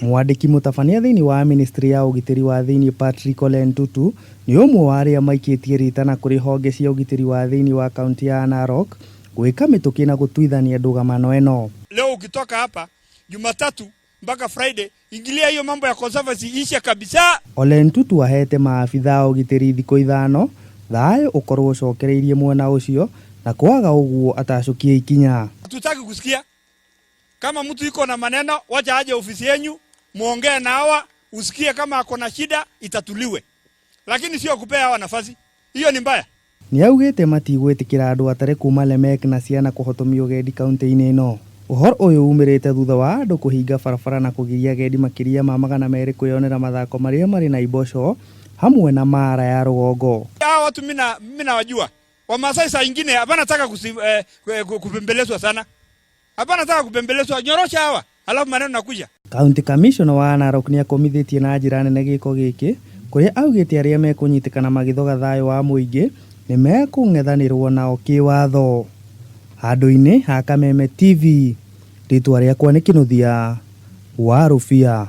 Mwandĩki mũtabania thĩinĩ wa ministry ya ũgitĩri wa thĩinĩ Patrick Ole Ntutu nĩ ũmwe wa arĩa maikĩtie ritana kũrĩ honge cia ũgitĩri wa thĩinĩ wa kaunti ya Narok gwĩka mĩtũkĩ na gũtuithania ndũgamano ĩno. Leo ukitoka hapa Jumatatu mpaka Friday, ingilia hiyo mambo ya conservancy ishe kabisa. Ole Ntutu ahete maabitha a ũgitĩri thikũ 5 thayũ ũkorwo ũcokereirie mwena ũcio na kwaga ũguo atacũkie ikinya. Hatutaki kusikia kama mtu iko na maneno, wacha aje ofisi yenyu muongee na hawa, usikie kama ako na shida itatuliwe, lakini sio kupea hawa nafasi hiyo, ni mbaya. Nĩaugĩte matigwĩtĩkĩra andũ atare kuma Lemek na ciana kũhotomia ũgendi kaunti-inĩ ĩno. Ũhoro ũyũ umĩrĩte thutha wa andũ kũhinga barabara na kũgiria agendi makĩria ma 200 kwĩyonera mathako marĩa marĩ Naivasha hamwe na Mara ya rũgongo. Hawa watu mimi nawajua Wamasai, saa ingine hapana taka kupembelezwa sana, hapana taka kupembelezwa, nyorosha hawa alafu maneno nakuja. County Commissioner wa Narok nĩakomithĩtie na njĩra nene gĩko gĩkĩ kũrĩa augĩte arĩa mekũnyitĩkana magĩthoga thayũ wa mũingĩ nĩmekũng'ethanĩrwo nao kĩwatho. Handũ-inĩ ha Kameme TV, rĩtwa rĩakwa nĩ Kĩnũthia wa Rũbia.